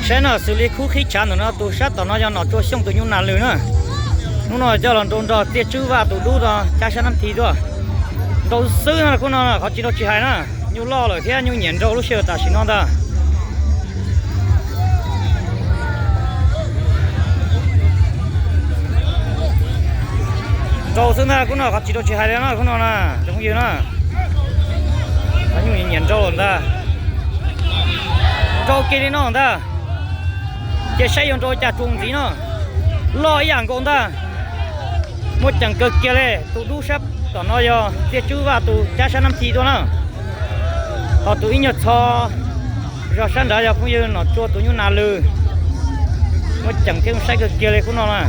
Saib no xws li khub qhib tshav ntawm no tus sab tom no yog Nom Tsua Xyooj tus nyuj nas lws na. Hnub no coj los nrau nrog Txiaj Tswb Vaj tus dub no cab sab nab thi tuaj. Nrau xwb no khub no qhov tsis nrau tsis hais na. Nyuj loj lawm thiab nyuj nyiam nrau lub sij hawm tam sim no ntag. Nrau xwb ntag khub no qhov tsis nrau tsis hais li na khub no na, cov phooj ywg na. Cov nyuj nyiam nrau lawm ntag. Nrau kiag li no ntag. Cia saib yuav nrau cas tsuas ntxiv no. Loj ib yam nkaus ntag. Muaj ceem kawg kiag li, tus dub sab tom no yog Txiaj Tswb Vaj tus cab sab nab thi tuaj na. Ho tus ib nyuag txho zog sab nrad yog phooj ywg Nom Tsua tus nyuj nas lws. Muaj ceem thiab saib kawg kiag li khub no na.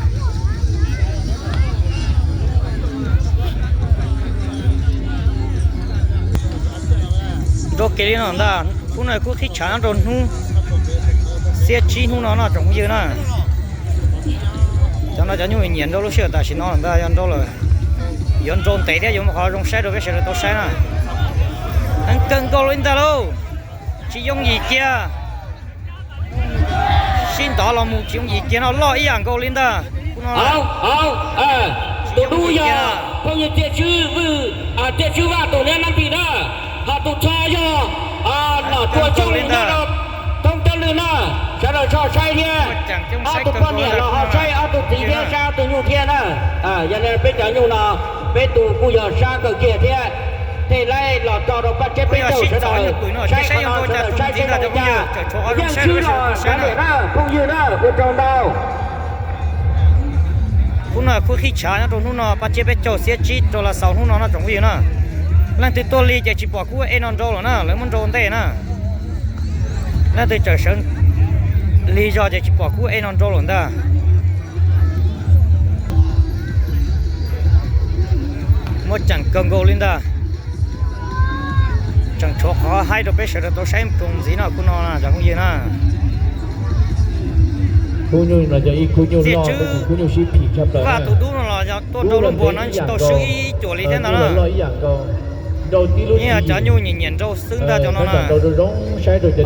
Nrau kiag li no ntag, khub no khub qhib tshav nyob rau hnub xiab tsib hnub no no tsoom phooj ywg na. Cov no cov nyuj nyiam nrau lub sij hawm tam sim no lawm ntag, yog nrau lawm yuav nrau ntev thiab yuav mus qhov zoo saib rau peb sawv daws tau saib na. Heev kawg nkaus li ntag lauj, tsis yooj yim kiag. Sib ntov los mus tsis yooj yim kiag no, loj ib yam nkaus li ntag. Tus dub yog phooj ywg Txiaj Tswb Vwj, Txiaj Tswb Vaj tus niag nab npis na, ho tus txho yog Nom Tsua Xyooj nyob rau thoob coj lwg na. Sawv daws tso saib thiab, ob tug poj niam los ho saib ob tug txiv thiab saib ob tug nyuj thiab na. Yog li peb cov nyuj no peb tus kuj yog sab kawg kiag thiab. Tej laib los tso rau paj tseb peb caug sawv daws saib qhov no sawv daws saib seb zoo li cas. Yeej swb los sawv daws na phooj ywg na, ua tsaug ntau. Khub no khub qhib tshav nyob rau hnub no paj tseb peb caug xiab tsib rau Las Xaus hnub no no tsoom phooj ywg na. Leej twg tuaj lig ces tsis pom khub ej no nrau lawm na, lawv muab nrau ntej na. Leej twg txawm sawv lig zog ces tsis pom khub ej no nrau lawm ntag. Muaj ceem kawg nkaus li ntag. Tseem tshuav qhov haib rau peb sawv daws tau saib mus ntxiv no khub no cov phooj ywg na. Txiaj Tswb Vaj tus dub no los yog tuaj nrau lub npuas no tsis tau swb ib cuam li thiab ntag na. Yeej yog cov nyuj nyiam nyiam nrau xwb ntag cov no na.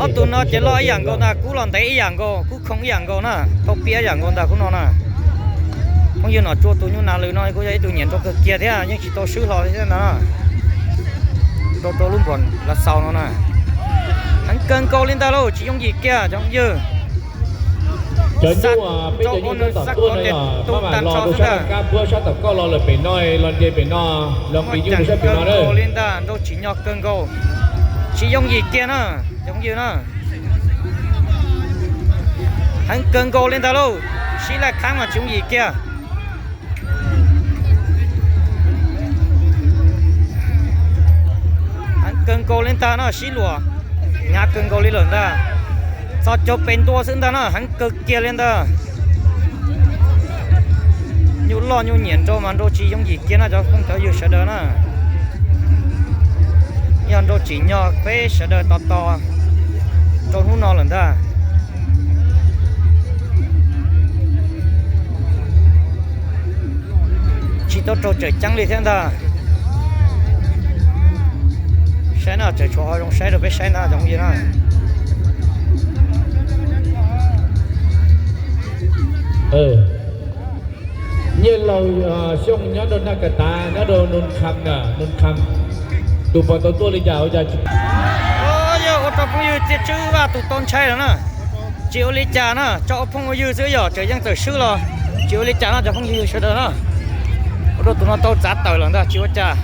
Ob tug no ces loj ib yam nkaus ntag, kub los ntev ib yam nkaus, kub khoo ib yam nkaus na, tau piab ib yam nkaus ntag khub no na. Phooj ywg Nom Tsua tus nyuj nas lws no kuj yog ib tug nyiam nrau kawg kiag thiab yeej tsis tau swb hlo li thiab ntag na. Nrau rau lub npuas Las Xaus no na. Heev kawg nkaus li ntag lauj, tsis yooj yim kiag cov phooj ywg. Cov nyuj peb cov nyuj tab tom tuaj no yog maj mam los rau sab laj kab puab sab tom koj los lawm pem no, los nce pem no, los nqis nyuj rau sab pem no na. Li ntag, nrau tsim nyog kawg nkaus, tsis yooj yim kiag na cov phooj ywg na. Heev kawg nkaus li ntag lauj, sib laj khaab mas tsis yooj yim kiag. Heev kawg nkaus li ntag no, sib luam hnyav kawg nkaus li lawm ntag. Txhos caug pes ntua xwb ntag na, heev kawg kiag li ntag. Nyuj loj nyuj nyiam nrau mas nrau tsis yooj yim kiag na cov phooj cov ywg sawv daws na. Yog nrau tsim nyog peb sawv daws tos tos rau hnub no lawm ntag. Tsis tau raug tsawm ceeb li thiab ntag. Saib no tseem tshuav qhov zoo saib rau peb saib ntag cov phooj ywg na. Nyiaj laug Xyooj nyob rau Naj Kas Tav, nyob rau Noos Kham na, Noos Kham. Tus puas tau tuaj li cas ua cas tsis... Yog ua rau phooj ywg Txiaj Tswb Vaj tus tau ntshai lawm na. Tsis ua li cas na, tso ua phooj ua ywg xwb, yog tseem yeej txawm swb los tsis ua li cas no cov phooj ywg sawv daws na. Ua rau tus no tau txav tawm lawm ntag, tsis ua cas.